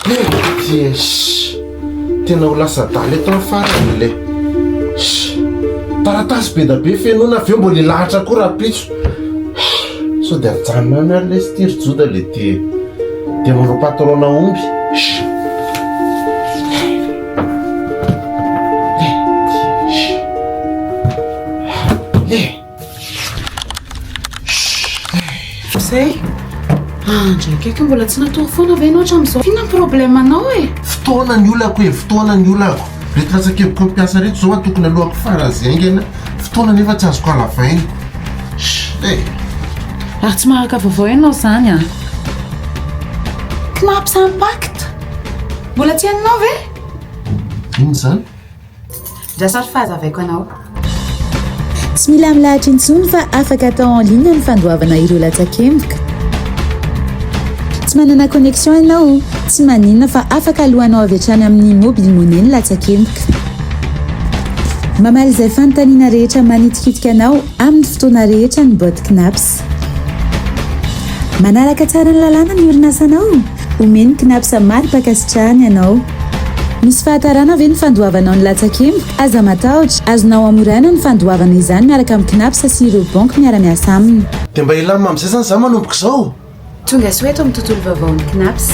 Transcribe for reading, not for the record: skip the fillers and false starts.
Yes. Tena ho lasa adala eto amin'ny farany le. Taratasy be da be fenoina avy eo mbola hilahatra koa rahampitso. Sao dia ajanona any ary lesy ity ry Joda le dia dia manao patron omby. Le. Zay. Andry akaiky mbola tsy natory foana ve ianao hatramin'izao? Inona ny problème anao e? Fotoana ny olako e, fotoana ny olako. Reto latsakemboka mpiasa reto zao tokony aloako faran'izay haingana, fotoana nefa tsy azoko halavaina. Chut e. Ary tsy maharaka vaovao ianao izany an. Cnaps Impact. Mbola tsy hainao ve? Inona izany? Ndraso ary fa hazavaiko anao. Tsy mila milahatra intsony fa afaka atao en ligne ny fandoavana ireo latsakemboka. Tsy manana connexion ianao? Tsy maninona fa afaka aloanao avy hatrany amin'ny mobile money ny latsakemboka. Mamaly izay fanontaniana rehetra manitikitika anao amin'ny fotoana rehetra ny bot Cnaps. Manaraka tsara ny lalàna ny orinasanao? Omen'ny Cnaps mari-pankasitrahana ianao. Misy fahatarana ve ny fandoavanao ny latsakemboka? Aza matahotra, azonao hamoraina ny fandoavana izany miaraka amin'ny Cnaps sy ireo banky miara-miasa aminy. Dia mba hilamina amin'izay izany za manomboka izao? Tonga soa eto amin'ny tontolo vaovaon'ny Cnaps.